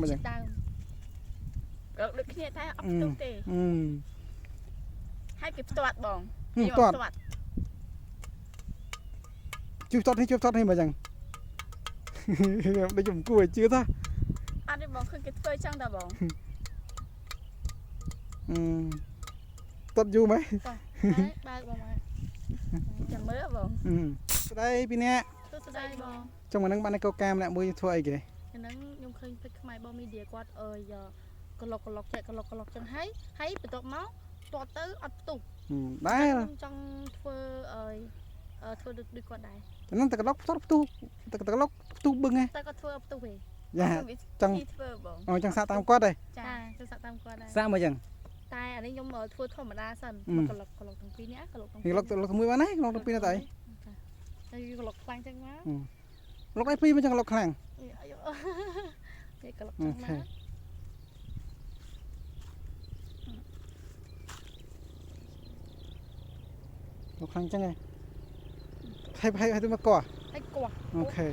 មកចឹង ដើម ក្លុកដូចគ្នាតែអត់ផ្ទុះទេ អឺ ហើយគេផ្ទាត់បង ផ្ទាត់ជួយផ្ទាត់នេះជួយផ្ទាត់នេះមកចឹងដូចខ្ញុំគួរឲ្យជឿថា អត់ទេបងឃើញគេធ្វើចឹងតាបង អឺផ្ទាត់យូរម៉េច បើកបងមក ចាំមើលបង អឺស្ដីពីអ្នក សួស្ដីបង ចុងហ្នឹងបានកោកាម្នាក់មួយធ្វើអីគេ ហ្នឹងខ្ញុំឃើញពេជ្រខ្មែរបងមីឌាគាត់អើយកឡុកកឡុកចែកកឡុកកឡុកចឹងហើយហើយបន្ទាប់មកតតទៅអត់ផ្ទុះ ដែរ ខ្ញុំចង់ធ្វើអើយធ្វើដូចដូចគាត់ដែរ ហ្នឹងតែកឡុកផ្ទាត់ផ្ទុះតែកឡុកផ្ទុះបឹងហ៎ តែគាត់ធ្វើអត់ផ្ទុះទេ យ៉ាចង់ ធ្វើបង អូចង់សាកតាមគាត់ហ៎ ចាចង់សាកតាមគាត់ដែរ សាកមកចឹង តែអានេះខ្ញុំធ្វើធម្មតាសិនកឡុកកឡុកទាំងពីរនេះកឡុកទាំង កឡុកកឡុកមួយបានណាកឡុកទាំងពីរណាតើអី ហើយកឡុកខ្លាំងចឹងមក កឡុកដៃពីរមកចឹងកឡុកខ្លាំង នេះកឡុកចឹងមក កឡុកខ្លាំងចឹងហ៎ហើយហើយហើយទៅមកកោះ ហើយកោះ អូខេ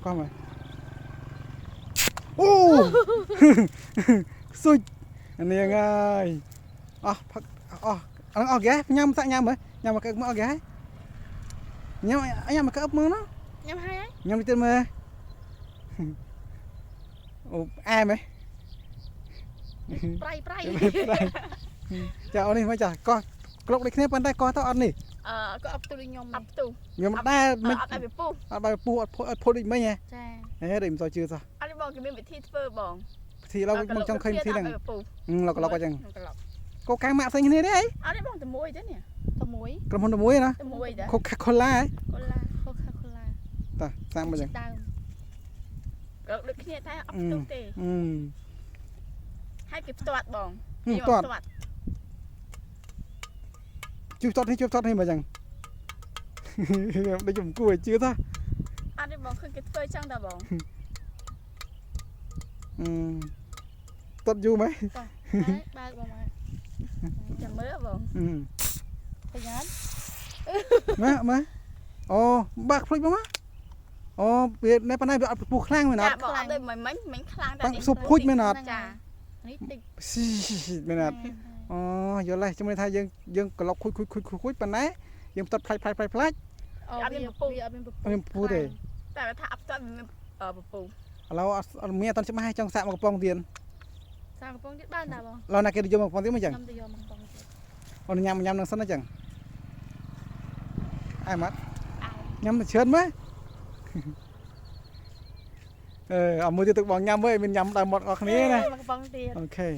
កោះមកអូ សុជនាងអើយអស់ផឹកអស់អស់អស់ហ្គេញ៉ាំសាក់ញ៉ាំមើលញ៉ាំមកកឹកមើលអស់ហ្គេញ៉ាំញ៉ាំមកកឹកមើលណា ញ៉ាំហើយ ញ៉ាំទៀតមើលអូអែមហ៎ ប្រៃប្រៃ ចាអូនេះមកចាកោះក្លុកដូចគ្នាប៉ុន្តែកោះទៅអត់នេះ អឺ ក៏អត់ផ្ទុះដូចខ្ញុំ អត់ផ្ទុះ ខ្ញុំមិនដែរមិន អត់ឲ្យវាពុះ អត់បាយពុះអត់អត់ផុតដូចមិញហ៎ ចា ហេដូចមិនសូវជឿសោះ អត់ទេបងគេមានវិធីធ្វើបង ពិធីឡើយមកចង់ឃើញពិធីហ្នឹងឡុកឡុកអញ្ចឹង ក្លុក កូកាម៉ាក់ផ្សេងគ្នាទេអី អត់ទេបងតែមួយទេនេះ តែមួយ ក្រុមហ៊ុនតែមួយណា តែមួយតា កូកាកូឡា កូឡា កូកាកូឡា តាសាកមកអញ្ចឹង ដើម ក្លុកដូចគ្នាតែអត់ផ្ទុះទេ អឺ ហើយគេផ្ទាត់បង ផ្ទាត់ជួយផ្ទាត់នេះជួយផ្ទាត់នេះមកអញ្ចឹងដូចខ្ញុំគួរឲ្យជឿថា អត់ទេបងឃើញគេធ្វើចឹងតាបង អឺផ្ទាត់យូរម៉េច បើកបងមក ចាំមើលបង អឺ ប្រយ័ត្ន ម៉ាក់ម៉ាអូបាក់ភ្លេចមកម៉ាអូវានៅប៉ុណ្ណេះវាអត់ពុះខ្លាំងមែនអ ចា ត់ បងអត់ដូចមិញមិញមិញខ្លាំងតែ បាំងសុបភួចមែនអត់ ចា នេះតិច ស៊ីមែនអត់អូយល់ហើយជំនឿថាយើងយើងក្លុកខួចខួចខួចខួចប៉ុណ្ណេះយើងផ្ទាត់ផ្លាច់ផ្លាច់ផ្លាច់ផ្លាច់ អត់មានពពុះអត់មានពពុះ អត់មានពពុះទេ តែថាអត់ផ្ទាត់មានពពុះ ឥឡូវអត់មានអត់ច្បាស់ចង់សាកមកកំប៉ុងទៀត សាកកំប៉ុងទៀតបានតាបង ឡូវណាគេយកមកកំប៉ុងទៀតមកចឹង ខ្ញុំទៅយកមកកំប៉ុងទៀត អូនញ៉ាំញ៉ាំនឹងសិនណាចឹងអែមអត់ញ៉ាំទៅច្រើនមើលអឺអមួយទៀតទឹកបងញ៉ាំមើលមានញ៉ាំដើមមាត់អស់គ្នាណា មកកំប៉ុងទៀត អូខេ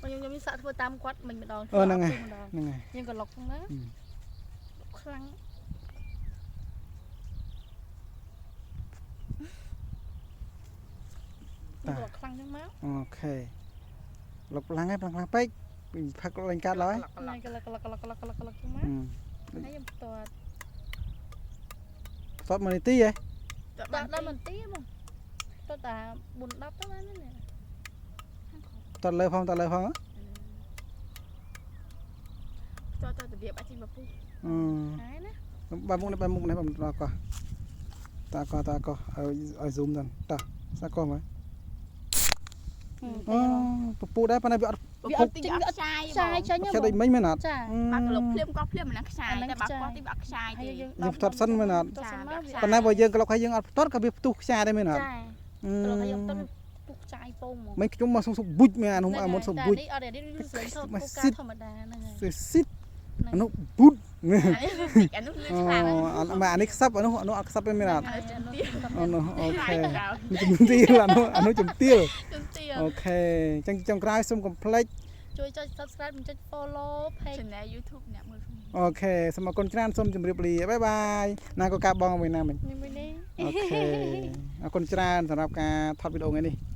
ខ្ញុំខ្ញុំសាកធ្វើតាមគាត់មិញម្ដង ហ្នឹងហើយហ្នឹងហើយ យើងក៏លុកហ្នឹងណាខ្លាំង តា លុកខ្លាំងចឹងមក អូខេលុកខ្លាំងហើយខ្លាំងខ្លាំងពេកផឹកលេងកាត់ឡើយ ហ្នឹងក៏លុកលុកលុកលុកលុកលុកចឹងមកហើយខ្ញុំផ្ទាត់ ផ្ទាត់មួយនាទីហ៎ ដល់ដល់មន្ទីមកផ្ទាត់តា4 10ទៅបាននេះ ផ្ទាត់លើផងផ្ទាត់លើផង ផ្ទាត់ទៅរបៀបអាចជីពពុះ អឺ ហើយណា បែបមុខនេះបែបមុខនេះបែបដល់កោះតាកោះតាកោះឲ្យឲ្យ zoom សិនតោះសាកោះមើលអូពពុះដែរប៉ុន្តែវាអត់ វាអត់ចេញវាអត់ ខ្ចាយ ខ្ចាយចេញ ខ្ចាយដូចមិញមែនអត់ ចា បាក់ក្លុកភ្លាមកោះភ្លាមមិនហ្នឹងខ្ចាយតែបាក់កោះទីបាក់ខ្ចាយទេ យើងផ្ទាត់សិនមែនអត់ ផ្ទាត់សិនមក ប៉ុន្តែបើយើងក្លុកហើយយើងអត់ផ្ទាត់ក៏វាផ្ទុះខ្ចាយដែរមែនអត់ ចាក្លុកហើយយើងផ្ទាត់ពុះខ្ចាយពងហ្មង មិនខ្ញុំមកសុំសុំបុចមែនអានោះអាមុនសុំបុច នេះអត់ទេនេះស្រីសូត្រកូកាធម្មតាហ្នឹងហើយ ស៊ីតអានោះបុច អានោះលឿន អូ ខ្លាំង អត់អានេះខ្សឹបអានោះអានោះអត់ខ្សឹបទេមែនអត់អូនោះអូខេ ជំ ជំទាលអានោះអានោះជំទាល ជំទាល អូខេអញ្ចឹងចុងក្រោយសូមកុំភ្លេច ជួយចុច Subscribe និងចុច Follow page Channel YouTube អ្នកមើល អូខេសូមអរគុណច្រើនសូមជម្រាបលាបាយបាយណាក៏កាបងមួយណាមិញ នេះមួយនេះ អូខេអរគុណច្រើនសម្រាប់ការថតវីដេអូថ្ងៃនេះ។